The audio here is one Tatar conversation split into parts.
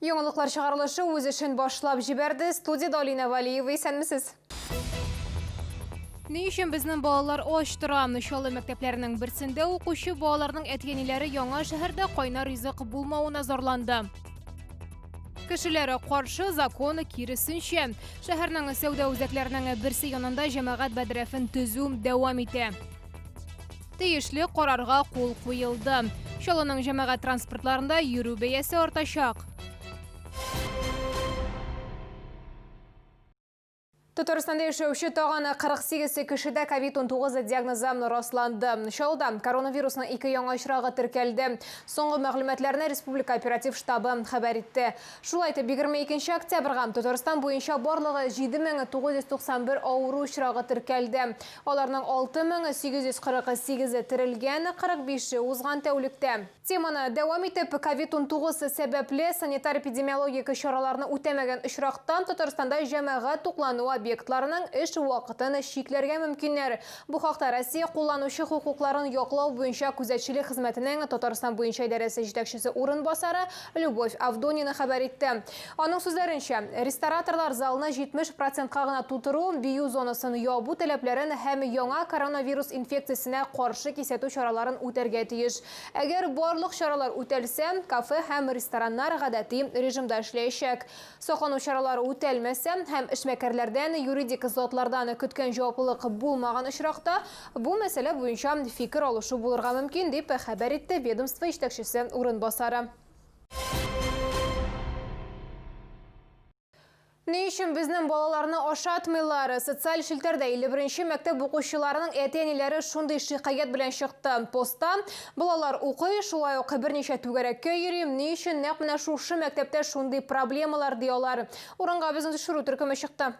Яңалыклар чыгарылышы үз эшен башлап җибәрде. Студиядә Алина Валиева, исәнмесез. Ни өчен безнең балалар ач тора? Чаллы мәктәпләренең берсендә укучы балаларның әти-әниләре яңа шәһәрдә кайнар ризык булмавына зарланды. Кешеләре каршы, законы киресенчә. Шәһәрнең сәүдә үзәкләренең берсе янында җәмәгать бәдрәфен төзү дәвам итә. Тиешле карарга кул куелды. Чаллының җәмәгать транспортларында йөрү бәясе артачак. Татарстанда яшәүче тагын 48 кешедә ковид-19 диагнозы расланды. Чаллыда коронавирусның ике яңа очрагы теркәлде. Соңгы мәгълүматларны Республика оператив штабы хәбәр итте. Шулай итеп, 22 октябрьгә Татарстан буенча барлыгы 7991 авыру очрагы теркәлде. Аларның 6848-е терелгән, 45-е узган тәүлектә. Теманы дәвам итеп, ковид-19 сәбәпле санитар-эпидемиологик чараларны үтәмәгән очракта Татарстанда җәмәгать туклану объектларының эш вакытын чикләргә мөмкиннәр. Бу хакта Россия кулланучы хокукларын яклау буенча күзәтчелек хезмәтенең Татарстан буенча идарәсе җитәкчесе урынбасары Любовь Авдонина хәбәр итте. Аның сүзләренчә, рестораторлар залны 70 процентка гына тутыру, бию зонасын ябу таләпләрен һәм яңа коронавирус инфекциясенә каршы кисәтү чараларын үтәргә тиеш. Әгәр барлык чаралар үтәлсә, кафе һәм рестораннар гадәти режимда эшләячәк. Саклану чаралары үтәлмәсә һәм эшмәкәрләрдән, юридик затлардан көткән җаваплылык булмаган очракта, бу мәсьәлә буенча фикер алышу булырга мөмкин, дип хәбәр итте ведомство җитәкчесе урынбасары. Ни өчен безнең балаларны ашатмыйлар? Социаль челтәрдә 51 нче мәктәп укучыларының әти-әниләре шундый шикаять белән чыкты. Постта балалар укый, шулай ук берничә түгәрәккә йөри. Ни өчен нәкъ менә шушы мәктәптә шундый проблемалар, ди алар. Урынга безнең төшерү төркеме чыкты.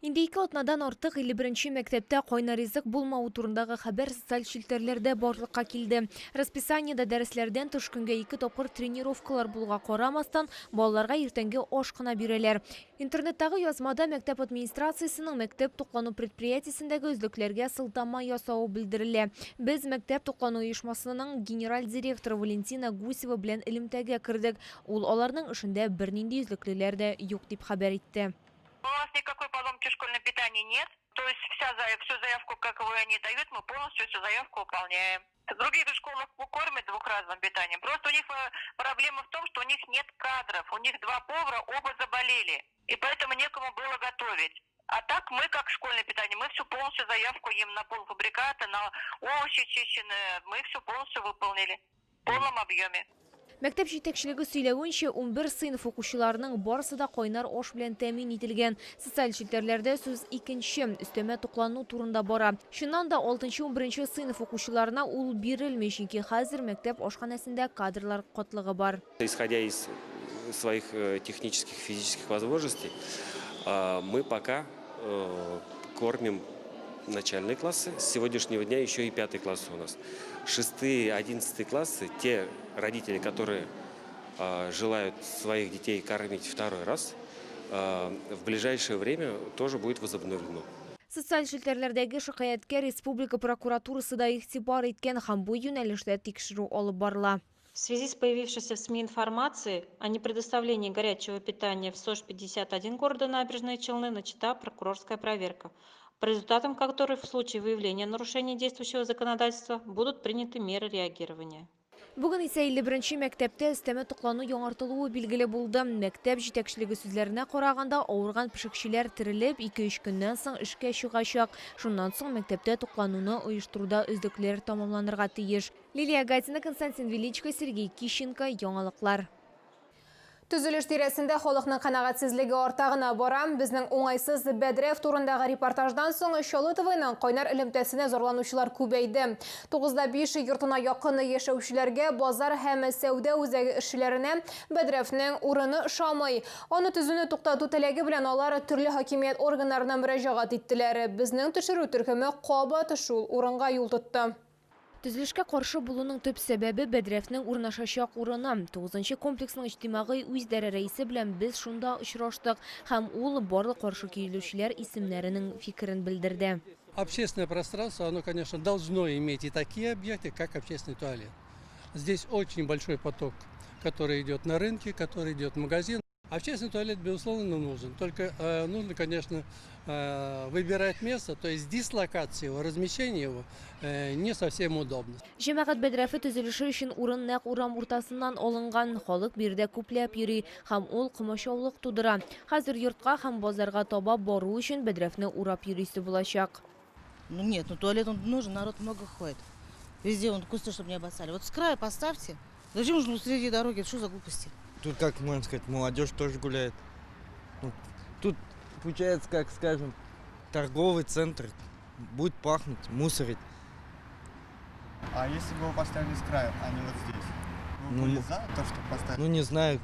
Инде ике атнадан артык 51 нче мәктәптә кайнар ризык булмавы турындагы хәбәр социаль челтәрләрдә барлыкка килде. Расписаниедә дәресләрдән тыш көнгә ике тапкыр тренировкалар булуга карамастан, балаларга иртәнге аш кына бирәләр. Интернеттагы язмада мәктәп администрациясенең мәктәп туклану предприятиесендәге өзлекләргә сылтама ясавы белдерелә. Без мәктәп туклану оешмасының генераль директоры Валентина Гусева белән элемтәгә кердек. Ул аларның эшендә бернинди өзлеклеләр дә юк дип хәбәр итте. У нас никакой поломки в школьном питании нет. То есть вся всю заявку, какую они дают, мы полностью всю заявку выполняем. В других школах кормят двухразовым питанием. Просто у них э, проблема в том, что у них нет кадров. У них два повара, оба заболели. И поэтому некому было готовить. А так мы, как школьное питание, мы всю полностью заявку им на полуфабрикаты, на овощи чищенные, мы все полностью выполнили в полном объеме. Мәктәп җитәкчелеге сөйләвенчә, 11 сыйныф укучыларының барысы да кайнар аш белән тәэмин ителгән. Социаль челтәрләрдә сүз икенче, өстәмә туклану турында бара. Чыннан да, алтынчы-унберенче сыйныф укучыларына ул бирелми, чөнки хәзер мәктәп ашханәсендә кадрлар кытлыгы бар. Исходя из своих э, технических, физических возможностей, э, мы пока э, кормим начальные классы. С сегодняшнего дня еще и пятый класс у нас. Шестые, одиннадцатые классы, те родители, которые желают своих детей кормить второй раз, в ближайшее время тоже будет возобновлено. Социаль челтәрләрдәге шикаятькә республика прокуратурасы да игътибар иткән һәм бу юнәлештә тикшерү алып барыла. В связи с появившейся в СМИ информацией о непредоставлении горячего питания в СОЖ-51 города Набережные Челны начата прокурорская проверка, по результатам которой в случае выявления нарушений действующего законодательства будут приняты меры реагирования. Бүген исә 51 нче мәктәптә өстәмә туклану яңартылуы билгеле булды. Мәктәп җитәкчелеге сүзләренә караганда, авырган пешекчеләр терелеп, ике-өч көннән соң эшкә чыгачак. Шуннан соң мәктәптә туклануны оештыруда өзлекләр тәмамланырга тиеш. Лилия Гатина, Константин Величко, Сергей Кищенко, Яңалыклар. Төзелеш тирәсендә халыкның канәгатьсезлеге арта гына бара. Безнең уңайсыз бәдрәф турындагы репортаждан соң Чаллы ТВның кайнар элемтәсенә зарланучылар күбәйде. 9 да 5 йортына якын яшәүчеләргә, базар һәм сәүдә үзәге эшчеләренә бәдрәфнең урыны ошамый. Аны төзүне туктату теләге белән алар төрле хакимият органнарына мөрәҗәгать иттеләр. Безнең төшерү төркеме кабат шул урынга юл тотты. Төзелешкә каршы булуның төп сәбәбе бәдрәфнең урнашачак урыны. Тугызынчы комплексның иҗтимагый үзидарә рәисе белән без шунда очраштык һәм ул барлык каршы килүчеләр исемнәренең фикерен белдерде. Общественное пространство, оно, конечно, должно иметь и такие объекты, как общественный туалет. Здесь очень большой поток который идет на рынке, который идет в магазин. Общественный туалет, безусловно, нужен. Только нужно, конечно, выбирать место, то есть дислокация его, размещение его не совсем удобно. Җәмәгать бәдрәфе төзелеше өчен урын нәкъ урам уртасыннан алынган. Халык биредә күпләп йөри һәм ул комачаулык тудыра. Хәзер йортка һәм базарга таба бару өчен бәдрәфне урап йөрисе булачак. Ну нет, ну туалет он нужен, народ много ходит. Везде он кусты, чтобы не обоссали. Вот с края поставьте. Зачем нужно среди дороги? Что за глупости? Тут, как можно сказать, молодежь тоже гуляет. Ну, тут, получается, как скажем, торговый центр. Будет пахнуть, мусорить. А если бы его поставили с краю, а не вот здесь? Вы Ну, были за то, чтобы поставить? Ну, не знаю,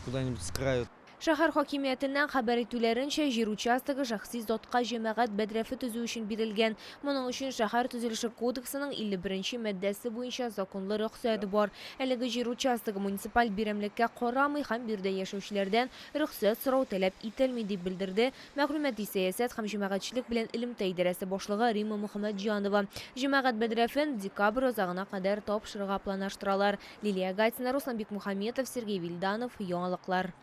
куда-нибудь с краю. Шәһәр хакимиятеннән хәбәр итүләренчә, җир участогы шәхси затка җәмәгать бәдрәфе төзү өчен бирелгән. Моның өчен шәһәр төзелеше кодексының 51 маддәсе буенча законлы рөхсәт бар. Әлеге җир участогы муниципаль берәмлеккә карамый һәм биредә яшәүчеләрдән рөхсәт сорау таләп ителми, дип белдерде мәгълүмати сәясәт һәм җәмәгатьчелек белән элемтә идарәсе башлыгы Римма Мөхәммәтҗанова. Җәмәгать бәдрәфен декабрь азагына кадәр тапшырырга планлаштыралар. Лилия Гатина, Руслан Бикмухаметов, Сергей Вильданов, Яңалыклар.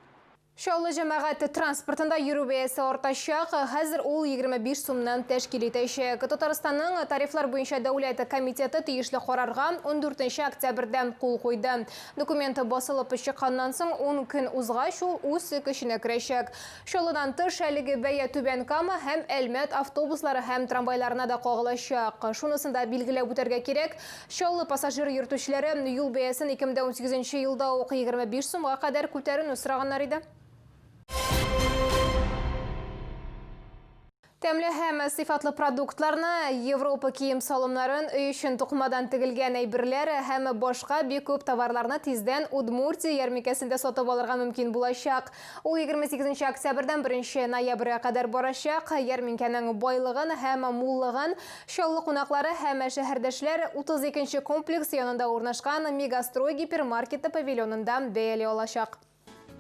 Чаллы җәмәгать транспортында йөрү бәясе артачак. Хәзер ул 25 сумнан тәшкил итәчәк. Татарстанның тарифлар буенча дәүләт комитеты тиешле карарга 14 октябрьдә кул куйды. Документ басылып чыкканнан соң 10 көн узгач ул үз көченә керәчәк. Чаллыдан тыш әлеге бәя Түбән Кама һәм Әлмәт автобуслары һәм трамвайларына да кагылачак. Шунысын да билгеләп үтәргә кирәк. Чаллы пассажир йөртүчеләре юл бәясен 2018 елда ук 25 сумга кадәр күтәрүне сораганнар иде. Тәмле һәм сыйфатлы продуктларны, Европа кием салымнарын, өй өчен тукымадан тегелгән әйберләр һәм башка бик күп товарларны тиздән Удмуртия ярминкәсендә сатып алырга мөмкин булачак. Ул 28 октябрьдән 1 ноябрьгә кадәр барачак. Ярминкәнең байлыгын һәм муллыгын Чаллы кунаклары һәм шәһәрдәшләр 32 комплекс янында урнашкан Мегастрой гипермаркеты павильонында бәяли алачак.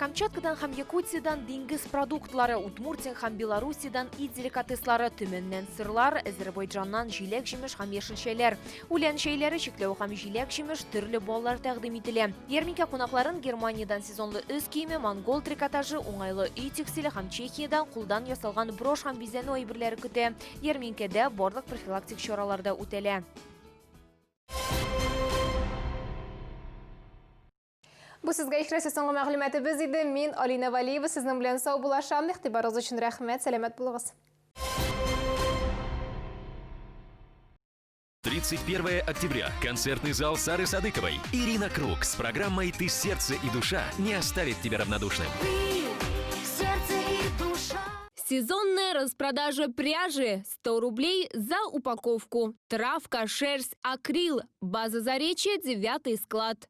Камчаткадан һәм Якутиядан диңгез продуктлары, Удмуртия һәм Белоруссиядан ит деликатеслары, Төмәннән сырлар, Азербайджаннан җиләк-җимеш һәм яшелчәләр, үлән чәйләре, чикләвек һәм җиләк-җимеш, төрле баллар тәкъдим ителә. Ярминкә кунакларын Германиядән сезонлы өс киеме, монгол трикотажы, уңайлы өй текстиле һәм Чехиядән кулдан ясалган брошь һәм бизәнү әйберләре көтә. Ярминкәдә барлык профилактик чаралар да үтәлә. Бу сезгә ихлас соңгы мәгълүматыбыз иде. Мин Алина Валиева сезнең белән саубуллашам. Игътибарыгыз өчен рәхмәт. Сәламәт булыгыз. 31 октября. Концертный зал Сары Садыковой. Ирина Круг с программой «Ты сердце и душа» не оставит тебя равнодушным. Ты, сердце и душа. Сезонная распродажа пряжи. 100 рублей за упаковку. Травка, шерсть, акрил. База Заречья, 9 склад.